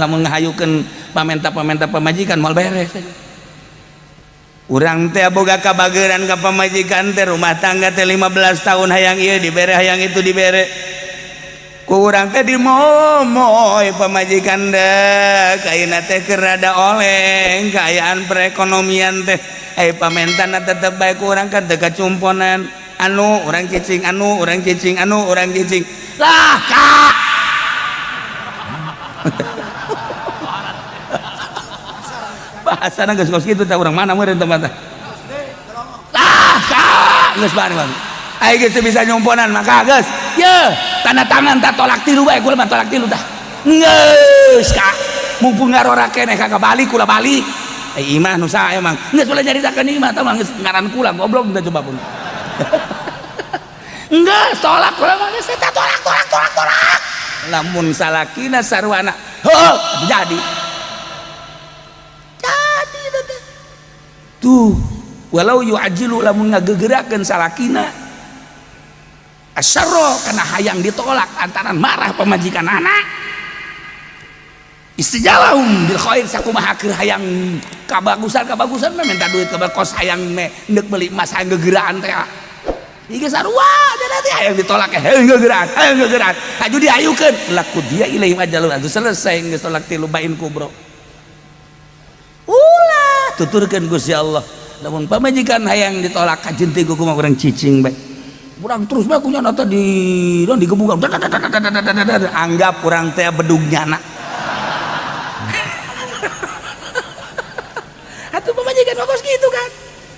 lamun ngahayukeun pamenta-pamenta pamajikan moal beres. Urang teh boga kabageran ka pamajikan teh rumah tangga teh 15 tahun hayang ieu dibere hayang itu dibere. Ku urang teh dimomoy pamajikan deh kaina teh keur rada oleng kaayaan perekonomian teh pamentan tetep bae ku urang kan teu kacumponan anu urang cicing anu urang cicing anu urang cicing lah kak. Bahasana geus kos kitu teh urang mana meureun tempat teh lah kak geus bari bang ai geus teu bisa nyumponan maka geus ye tanda tangan tak tolak tilu bae kula mah tolak tilu tah geus kak mumpung ngarora keneh kagak balik kula balik ai imah nu saha emang geus ulah nyaritakeun imah tah mah geus ngaran kula goblok teh coba pun geus tolak kula mah geus teh tolak tolak tolak tolak lamun salakina sarwana heuh jadi jadi tuh walau yu'ajilu lamun ngagegerakeun salakina asyarra kana hayang ditolak antaran marah pamajikan anak istijalahum bil khair sakumaha keur hayang kabagusan kabagusan mah minta duit ka kos hayang me neuk meuli emas hayang gegeraan teh ieu sarua teh hayang ditolak heuh gegeraan hayang gegeraan haju diayukeun laku dia ilaihim ajalun atuh selesai geus tolak tilu bain kubro ulah tuturkeun Gusti Allah lamun pamajikan hayang ditolak kajeun teh kumaha urang cicing bae urang terus bae kunyana teh di digebugan anggap urang teh bedug nyana atuh pamajikan bagus gitu kan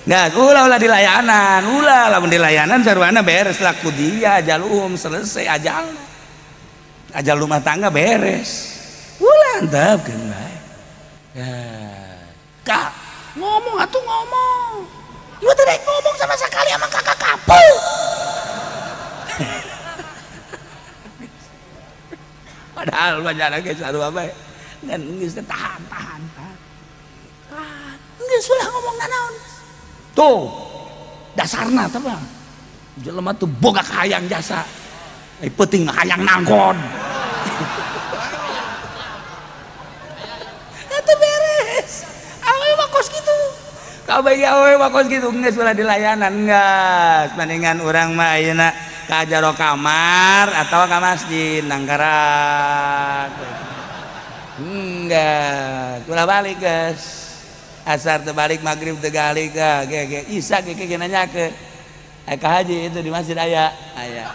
nah ulah ulah dilayanan ulah lamun dilayanan sarwana beres laku dia ajalum selesai ajal ajal rumah tangga beres ulah antepkeun bae ya kak ngomong atuh ngomong ieu teh rek ngomong sama sekali sama kakak kapul. Padahal banyak ge sarua bae ngan geus teh tahan tahan tahan tahan geus ulah ngomong nanaon tuh dasarna teh mah jelema tuh boga kahayang jasa penting mah hayang nangkon itu beres awewe mah kos kitu kabeh awewe mah kos kitu geus ulah dilayanan geus mendingan urang mah ayeuna ka jero kamar atawa ka masjid nangkarak enggak ulah balik geus asar terbalik maghrib tegali ke ge isa ge ge nanyakeun aya ka haji itu di masjid aya aya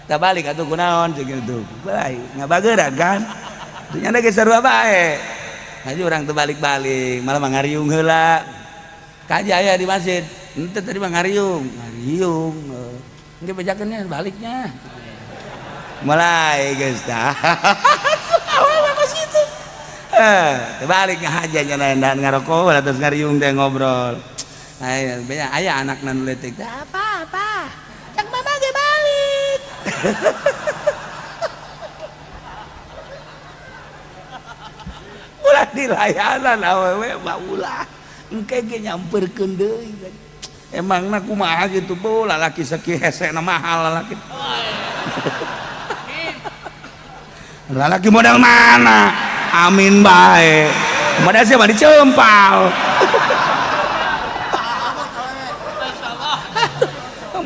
terbalik atuh kunaon jeung kitu bae ngabageuran kan dunyana ge sarua bae haji urang terbalik-balik malah mah ngariung heula ka haji aya di masjid henteu tadi mah ngariung ngariung engke bejakeun nya baliknya mulai geus tah awewe mah kitu terbalik ngahaja nya dan ngarokok terus ngariung teh ngobrol aya aya anakna nu leutik apa apa cak mama ge balik ulah dilayanan awewe mah ulah engke ge nyamperkeun deui emangna kumaha gitu bu lalaki sakieu hesena mahal lalaki lalaki modal mana amin bae modal siapa dicempal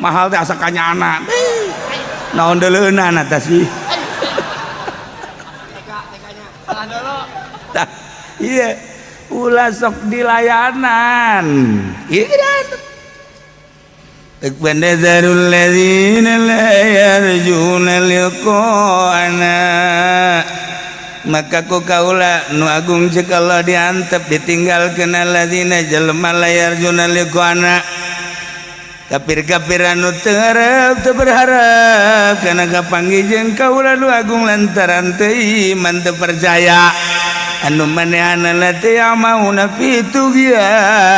mahal teh asa kanyana naon deuleunan atas sih tah iya ulah sok dilayanan ieu Takbandazarul ladzina la yarjuna liqa'ana maka ku kaula nu agung cek Allah diantep ditinggalkeun alladzina jelema la yarjuna liqa'ana kafir-kafir anu teu ngarep teu berharap kana kapanggih jeung kaula nu agung lantaran teu iman teu percaya anu manehanana teh mauna fi tughyanihim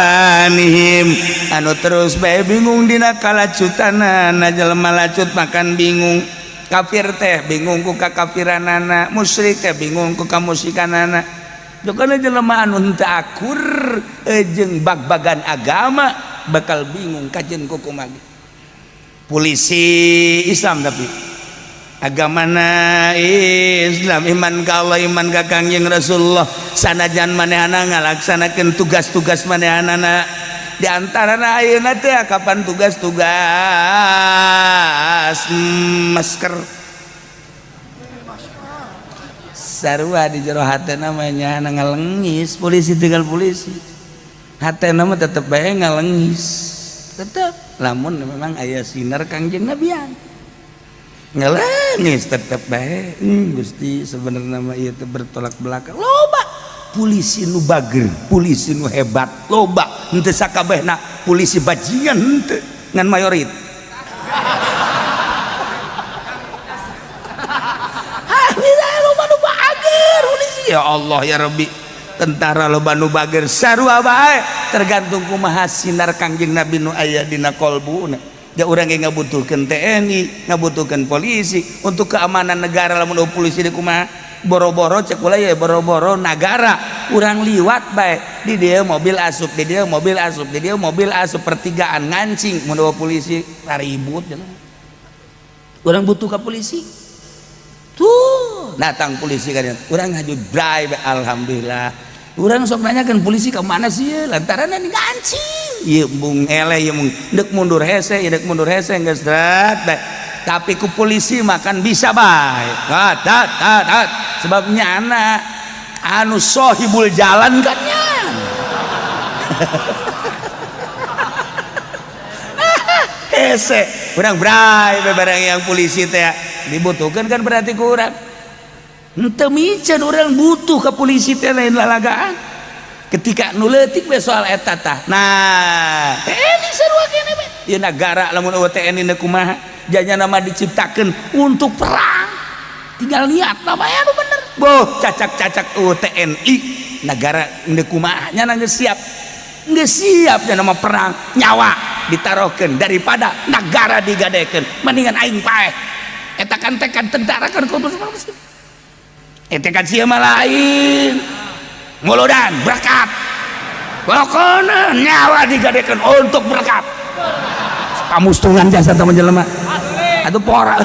anu terus bae bingung dina kalacutanana jelema lacut makan bingung kafir teh bingung ku kakafiranana musyrik teh bingung ku kamusyrikanana jokana jelema anu henteu akur jeung bag-bagan agama bakal bingung kajeun kumaha polisi Islam tapi Agamana Islam, iman ka Allah, iman ka Kangjeng Rasulullah. Sanajan manehana ngalaksanakeun tugas-tugas manehanana, di antarana ayeuna teh kapan tugas-tugas masker sarua di jero hatena mah nya ngalengis. Polisi tinggal polisi, hatena mah tetep bae ngalengis, tetep lamun memang aya sinar Kangjeng Nabian ngelengis tetep bae. Gusti, sebenarnya mah ieu teh bertolak belakang. Loba polisi nu bager, polisi nu hebat loba, henteu sakabehna polisi bajingan, henteu, ngan mayorit. Loba nu bager polisi, ya Allah ya Rabbi. Tentara loba nu bager, sarua bae, tergantung kumaha sinar Kangjeng Nabi nu aya dina kolbuna. Ya urang ge ngabutuhkeun TNI, ngabutuhkeun polisi untuk keamanan negara. Lamun polisi di kumaha boro-boro, cek kula ya, boro-boro nagara urang liwat bae, di dia mobil asup, di dia mobil asup, di dia mobil asup, pertigaan ngancing, mun polisi ribut. Urang butuh ke polisi tuh, datang polisi kan urang ngaju drive, alhamdulillah. Urang sok nanyakan polisi ke mana sih ya? Lantaran ini ngancing ieu mung eleh, ieu mung deuk mundur hese, deuk mundur hese geus bae. Tapi ku polisi makan bisa bae tat tat tat tat, sebab nyana anu sohibul jalan kan nya. Hese urang bray barang yang polisi teh dibutuhkan kan, berarti ku urang henteu miceun urang butuh ke polisi teh lain lalagaan ketika nu leutik we soal eta tah. Nah, TNI sarua kene we ieu nagara, lamun eueuh TNI na kumaha janya nama diciptakeun untuk perang, tinggal niat namanya anu bener. Boh cacak-cacak eueuh TNI negara endeu kumaha, nya geus siap, geus siap nya nama perang, nyawa ditaruhkeun daripada negara digadekeun, mendingan aing paeh. Eta kan tekad tentara kan kudu. Tekad sia mah lain, muludan berkat, pokoknya nyawa digadekeun untuk berkat pamustungan jasa teman jelema atuh pora.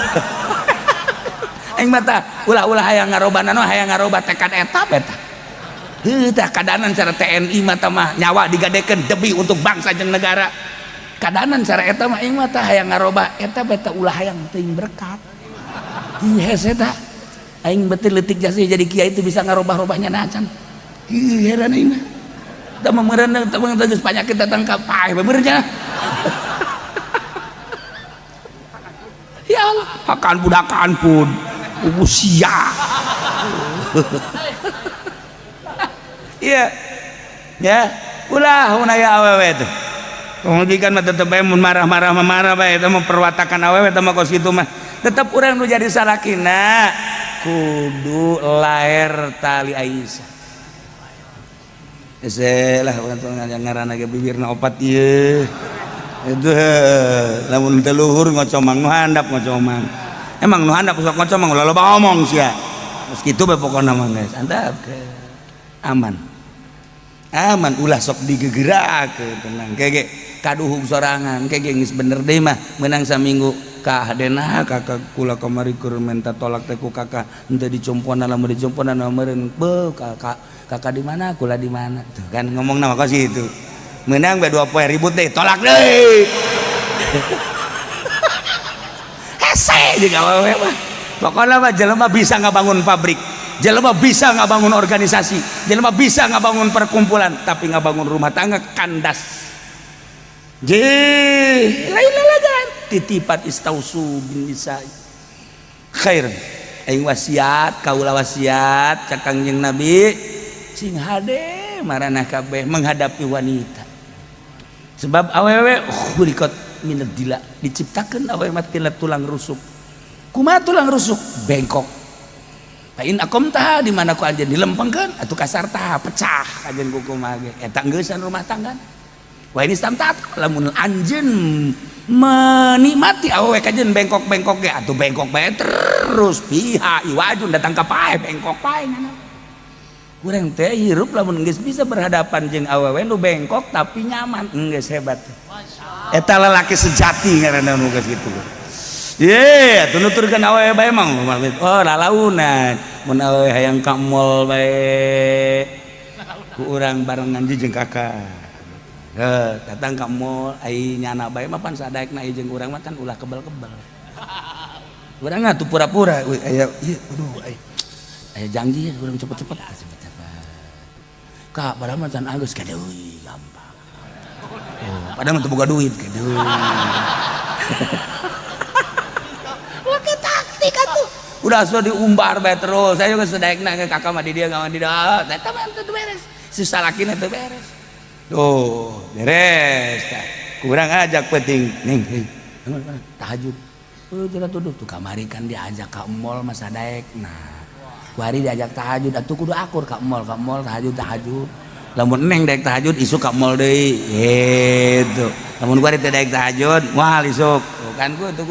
Aing mata ulah-ulah hayang ngaroba nano, hayang ngaroba tekad eta beta. Heuh tah kadanan cara TNI mata mah nyawa digadekeun demi untuk bangsa jeung negara. Kadanan cara eta mah aing mata hayang ngaroba eta beta, ulah hayang teuing berkat. Ih hese tah aing betul leutik jasa jadi kiai itu bisa ngarobah-robahnya nacan. Ih heran aing mah. Tah meureun tah geus panyakit datang ka paeh beurnya. Ya Allah, hakan budakan pun usia. Iya. Ya, ulah mun aya awewe teh. Kemudian mah tetep bae mun marah-marah mah marah bae, eta mah perwatakan awewe eta mah kos kitu mah. Tetep urang nu jadi salakina kudu laer tali Aisyah. Hese lah urang teh ngaranna ge bibirna opat ieu. Itu lamun teu luhur ngocomang nu handap ngocomang. Emang nu handap sok ngocomang ulah loba omong sia. Geus kitu bae pokona mah geus antap aman. Aman ulah sok digegerakeun, tenang kege kaduhung sorangan kege geus bener deui mah meunang saminggu ka hadena kakak kula kamari keur minta tolak teh ku kakak henteu dicomponan, lamun dicomponan meureun beuh kakak, kakak di mana kula di mana tuh kan ngomong nama kos itu menang bae 2 poe ribut deh tolak deui. Hese jeung awewe mah pokona mah jelema bisa ngabangun pabrik, jelema bisa ngabangun organisasi, jelema bisa ngabangun perkumpulan, tapi ngabangun rumah tangga kandas. Je lain lalagan titipan istausu bin nisa khair. Aing wasiat kaula, wasiat cak Kangjeng Nabi, sing hade maranah kabeh menghadapi wanita, sebab awewe khuliqat minad dila, diciptakeun awewe mah tina tulang rusuk. Kumaha tulang rusuk? Bengkok. Lain akom tah di mana ku anjeun dilempengkeun atuh kasar tah pecah anjeun ku kumaha ge eta geusan rumah tangga. Wah ini stamtat lamun anjeun menikmati awewe kajeun bengkok-bengkok ge atuh bengkok bae terus piha iwajun datang ka pae bengkok pae ngana. Urang teh hirup lamun geus bisa berhadapan jeung awewe nu bengkok tapi nyaman geus hebat. Eta lalaki sejati ngaranna nu geus kitu. Ye, atuh nuturkeun awewe bae mah. Oh, lalaunan. Mun awewe hayang ka mall bae. Ku urang barengan jeung kakak. Heh, datang ka mall, ai nyana bae mah pan sadaekna jeung urang mah kan ulah kebel-kebel. Urang atuh pura-pura, euy aya ieu aduh ai. Aya janji urang cepet-cepet, cepet-cepet. Kak, padahal mah can alus kadeui gampang. Oh, padahal mah teu boga duit kadeui. Pakai taktik atuh. Udah sudah diumbar bae terus. Saya juga sedaekna ke kakak mah di dia mah di dia. Eta mah teu beres. Si salakina teu beres. Tuh, beres. Kurang ajak penting. Ning, ning. Tahajud. Oh, tidak tuduh tuh kamari kan diajak ke mall mah sadaekna. Kuari diajak tahajud atuh kudu akur ka mall tahajud tahajud. Lamun neng daek tahajud isuk ka mall deui. Gitu. Lamun kuari teu daek tahajud, moal isuk. Tuh kan kudu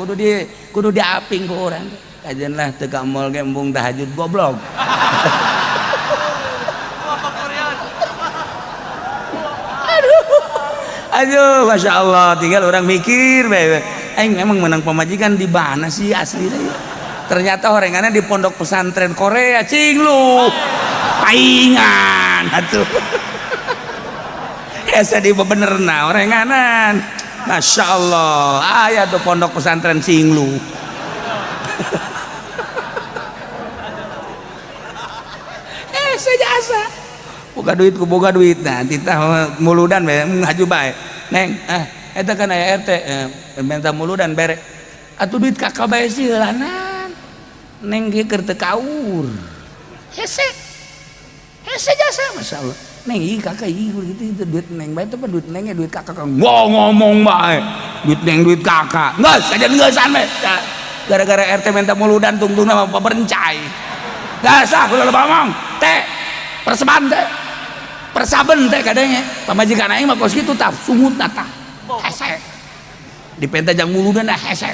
kudu diaping ku urang. Kajeun lah teu ka mall ge embung tahajud goblok. Aduh. Aduh, Masya Allah, tinggal orang mikir bae. Aing memang menang pemajikan di mana sih asli Ternyata orengannya di pondok pesantren Korea, cing lu. Paingan atuh. Hese di benerna orenganan. Masya Allah, aya tuh pondok pesantren Cinglu. Hese jasa. Boga duit ku boga duit nah, titah muludan bae ngaju bae. Neng, eta kan aya RT minta muludan bere. Atuh duit kakak bae sih heulanan. Neng ge keur teu kaur. Hese. Hese jasa Masya Allah. Neng ieu kakak ieu gitu itu duit neng bae teh duit neng duit kakak ngomong bae. Duit neng duit kakak. Geus aja geusan bae. Gara-gara RT minta muludan tungtungna mah paberencai. Geus ah ulah loba ngomong. Teh perseban teh. Persaben teh kadangnya. Pamajikan aing mah kos kitu tah sungutna tah. Hese. Dipenta jang muludan dah hese.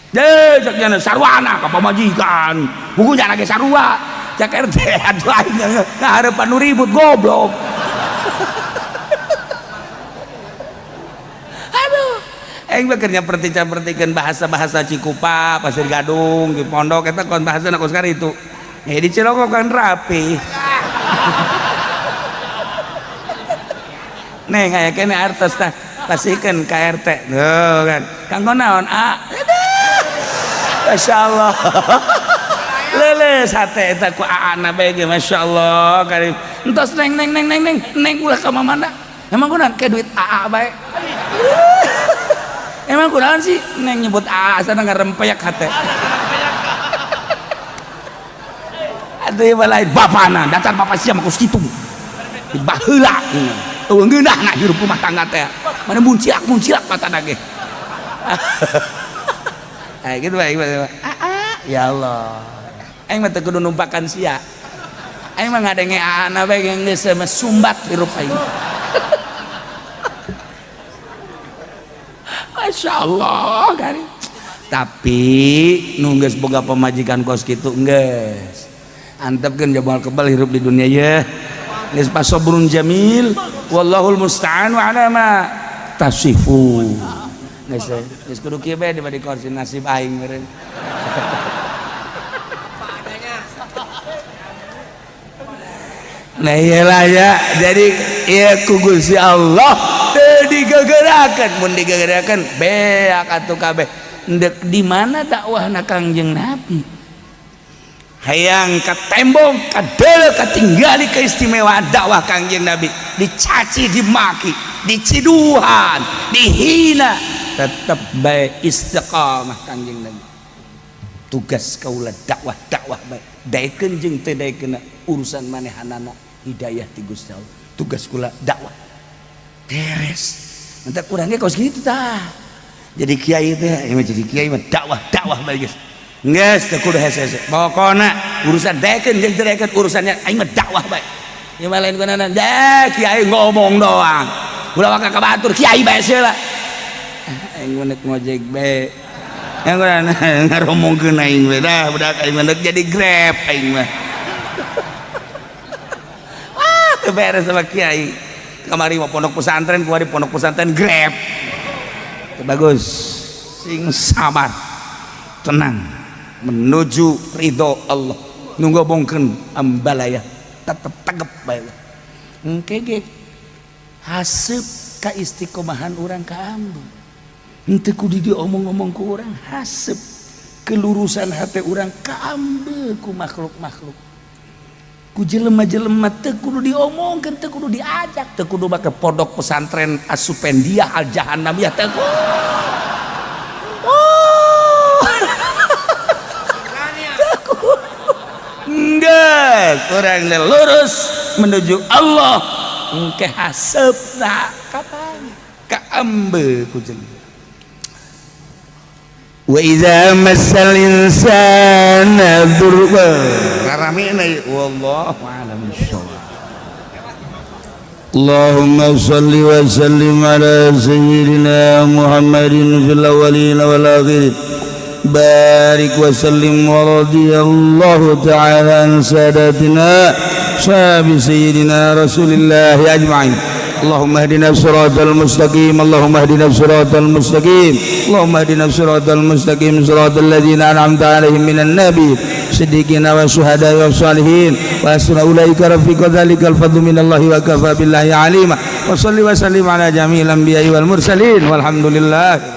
Deh cek nya sarwana ka pamajikan. Buku nya ge sarua. Cek RT aduh aing ngaharepan nu ribut goblok. Aduh. Aing mah keur nyaperti-capertikeun bahasa-bahasa Cikupa, Pasir Gadung, di pondok eta kon bahasana kos karitu. Eh di Cilongok kan rapi. Neng aya keneh artos tah pasihkeun ka RT. Tuh kan. Kanggo naon? A. Masya Allah. Leuleus hate eta ku aana bae ge Masya Allah karim. Entos neng neng neng neng neng neng ulah ka mamana. Emang kunaon ke duit AA bae. Emang kunaon sih neng nyebut AA sana ngarempeyak hate. Atuh ieu mah lain bapana, datar bapa sia mah kos kitu. Baheula. Eueuh ngeunahna hirup rumah tangga teh. Mana muncilak-muncilak matana ge. Ah gitu bae. Aa, ya Allah. Aing mah teu kudu numpakan sia. Aing mah ngadenge aana bae geus sumbat hirup aing. Masya Allah kari. Tapi nu geus boga pamajikan kos kitu geus. Antepkeun jabal kebal hirup di dunia ye. Geus pasobrun jamil wallahul musta'an wa ala ma tasifun. Geus geus kudu kieu bae dibadi kursi nasib aing meureun. Nah iyalah ya, jadi ieu ku Gusti Allah teu digegerakeun, mun digegerakeun beak atuh kabeh. Endek di mana dakwahna Kangjeng Nabi? Hayang katembong, kadeuleu, katinggali keistimewaan dakwah Kangjeng Nabi, dicaci, dimaki, diciduhan, dihina, tetep bae istiqamah Kangjeng Nabi. Tugas kaula dakwah dakwah bae, daekeun jeung teu daekeun urusan manehanana hidayah ti Gusti Allah. Tugas kula dakwah. Beres. Entar kurangnya kos kitu tah. Jadi kiai teh, jadi kiai mah dakwah dakwah bae geus. Geus teu kudu hese-hese. Pokona urusan daekeun jeung teu daekeun urusannya aing mah dakwah bae. Ieu mah lain kunaon. Deh kiai ngomong doang. Ulah waka ka batur kiai bae seula. Aing mah ngojek bae. Yang kunaon ngaromongkeun aing we dah budak aing mah jadi Grab aing mah. Wah, teu beres sama kiai. Kamari mah pondok pesantren, kuari pondok pesantren Grab. Bagus. Sing sabar. Tenang menuju ridho Allah, nu ngobongkeun ambalaya tetep tegep bae. Engke ge haseup ka istiqomahan urang ka ambu, henteu kudu diomong-omong ku urang. Haseup kelurusan hati urang ka ambe ku makhluk-makhluk, ku jelema-jelema. Teu kudu diomongkeun, teu kudu diajak, teu kudu make pondok pesantren asupendia al jahannamiyah, teu kudu. Oh, teu kudu. Enggeus, urang lurus menuju Allah, engke haseupna kapan ka ambe ku jelema. Wa idza massal insana dhurr, raramena. Wallahu a'lam bissawab. اللهم صل وسلم على سيدنا محمد في الأولين والآخرين، بارك وسلم، ورضي الله تعالى عن ساداتنا صحاب سيدنا رسول الله أجمعين. اللهم اهدنا الصراط المستقيم، اللهم اهدنا الصراط المستقيم، اللهم اهدنا الصراط المستقيم، صراط الذين أنعمت عليهم من النبي صديقين والشهداء والصالحين، وحسن أولئك رفيقا. ذلك الفضل من الله وكفى بالله عليما. وصل وسلم على جميع الأنبياء والمرسلين، والحمد لله.